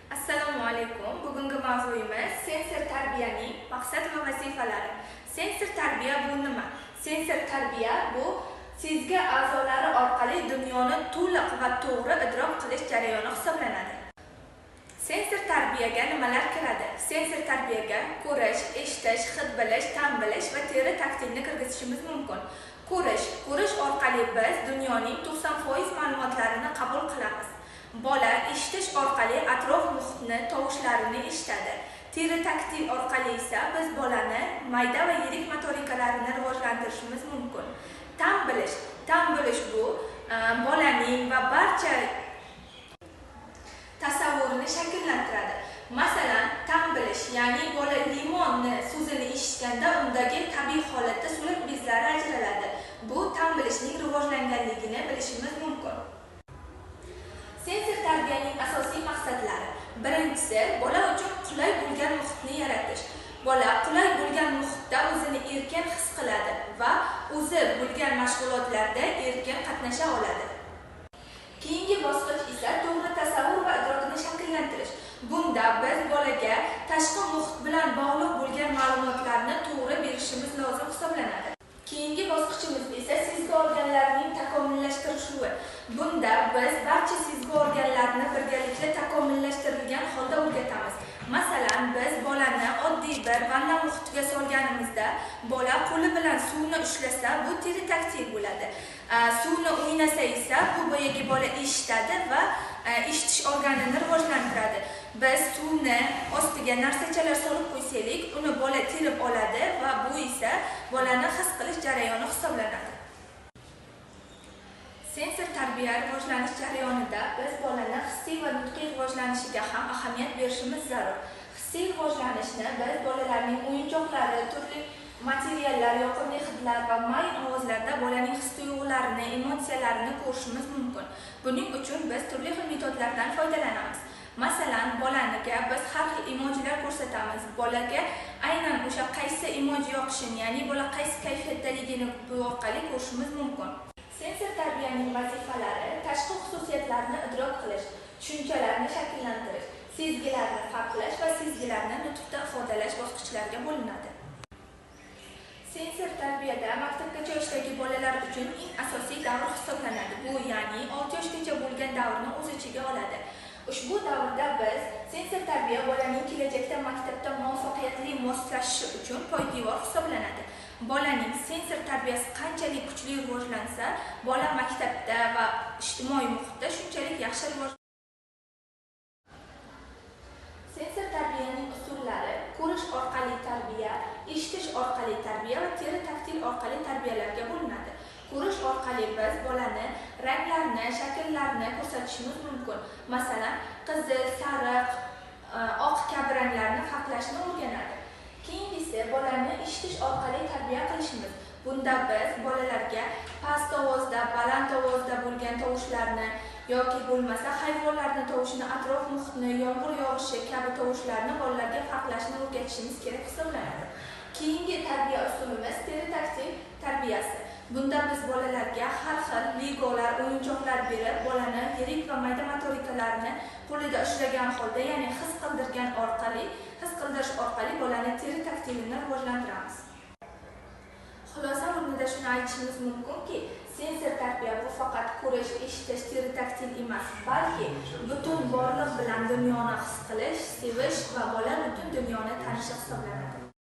Assalomu alaykum. Bugungi mavzuyimiz sensor tarbiyaning maqsad va vazifalari. Sensor tarbiya bu nima? Sensor tarbiya bu sezgi a'zolari orqali dunyoni to'liq va to'g'ri idrok qilish jarayoni hisoblanadi. Sensor tarbiyaga nimalar kiradi? Sensor tarbiyaga ko'rish, eshitish, hid bilish, ta'm bilish va teri taktilni kirgizishimiz mumkin. Ko'rish orqali biz dunyoning 90% ma'lumotlarini qabul qilamiz. Bola eshitish orqali atrof muhitni, tovushlarini eshitadi. Teri taktil orqali esa biz bolani mayda va yirik motorikalarini rivojlantirishimiz mumkin. Ta'm bilish bu bolaning va barcha tasavvurini shakllantiradi. Masalan, ta'm bilish, ya'ni bola limonni so'zini eshitganda undagi tabiiy holatda so'liq bezlari ajraladi. Bu ta'm bilishning rivojlanganligini bilishimiz mumkin. Sensor tarbiyaning asosiy maqsadlari. Birinchisi, bola uchun qulay bo'lgan muhitni yaratish. Bola qulay bo'lgan muhitda o'zini erkin his qiladi va o'zi bo'lgan mashg'ulotlarda erkin qatnasha oladi. Keyingi bosqich esa to'g'ri tasavvur va idrokni shakllantirish. Bunda biz bolaga tashqi muhit bilan bog'liq bo'lgan ma'lumotlarni to'g'ri berishimiz lozim hisoblanadi. Keyingi bosqichimiz esa sezgi organlarining takomillashtirishuvi. Bunda biz barcha sezgi organlarini birgalikda takomillashtirilgan holda o'rgatamiz. Masalan, biz bolani oddiy bir vanna muhitiga solganimizda bola qo'li bilan suvni ushlasa, bu teri taktil bo'ladi. Suvni o'ynasa esa bu boyagi bola eshitadi va eshitish organini rivojlantiradi. Biz suvni ostiga narsachalar solib qo'ysak, uni bola terib oladi va bu esa bolani his qilish jarayoni hisoblanadi. Sensor tarbiya rivojlanish jarayonida biz bolani hissiy va nutqiy rivojlanishiga ham ahamiyat berishimiz zarur. Hissiy rivojlanishni biz bolalarning o'yinchoqlari, turli materiallar, yoqimli hidlar va mayin ovozlarda bolaning his-tuyg'ularini, emotsiyalarini ko'rishimiz mumkin. Buning uchun biz turli xil metodlardan foydalanamiz. Masalan, bolaniga biz har xil emojilar ko'rsatamiz. Bolaga aynan o'sha qaysi emoji yoqishini, ya'ni bola qaysi kayfiyatdaligini bu orqali ko'rishimiz mumkin. Sensor tarbiyaning vazifalari tashqi xususiyatlarni idrok qilish, tushunchalarni shakllantirish, sezgilarni farqlash va sezgilarni nutqda ifodalash bosqichlariga bo'linadi. Sensor tarbiyada maktabgacha yoshdagi bolalar uchun eng asosiy davr hisoblanadi. Bu ya'ni 6 yoshgacha bo'lgan davrni o'z ichiga oladi. Ushbu davrda biz sensor tarbiya bolaning kelajakda maktabda muvaffaqiyatli moslashishi uchun poydevor hisoblanadi. Bolaning sensor tarbiyasi qanchalik kuchli rivojlansa, bola maktabda va ijtimoiy muhitda shunchalik yaxshi rivojlanadi. Sensor tarbiyaning usullari ko'rish orqali tarbiya, eshitish orqali tarbiya va teri taktil orqali tarbiyalarga bo'linadi. Ko'rish orqali biz bolani ranglarni, shakllarni ko'rsatishimiz mumkin. Masalan, qizil, sariq, oq kabi ranglarni farqlashni o'rganadi. Keyingisi bolani eshitish orqali tarbiya qilishimiz. Bunda biz bolalarga past ovozda, baland ovozda bo'lgan tovushlarni yoki bo'lmasa hayvonlarning tovushini, atrof muhitni, yomg'ir yog'ishi kabi tovushlarni bolalarga farqlashni o'rgatishimiz kerak hisoblanadi. Keyingi tarbiya usulimiz teri taktil tarbiyasi. Bunda biz bolalarga har xil legolar, o'yinchoqlar berib, bolani yirik va mayda motorikalarini qo'lida ushlagan holda, ya'ni his qildirish orqali bolani teri taktilini rivojlantiramiz. Xulosa o'rnida shuni aytishimiz mumkinki, sensor tarbiya bu faqat ko'rish, eshitish, teri taktil emas, balki butun borliq bilan dunyoni his qilish, sevish va bola butun dunyoni tanishi hisoblanadi.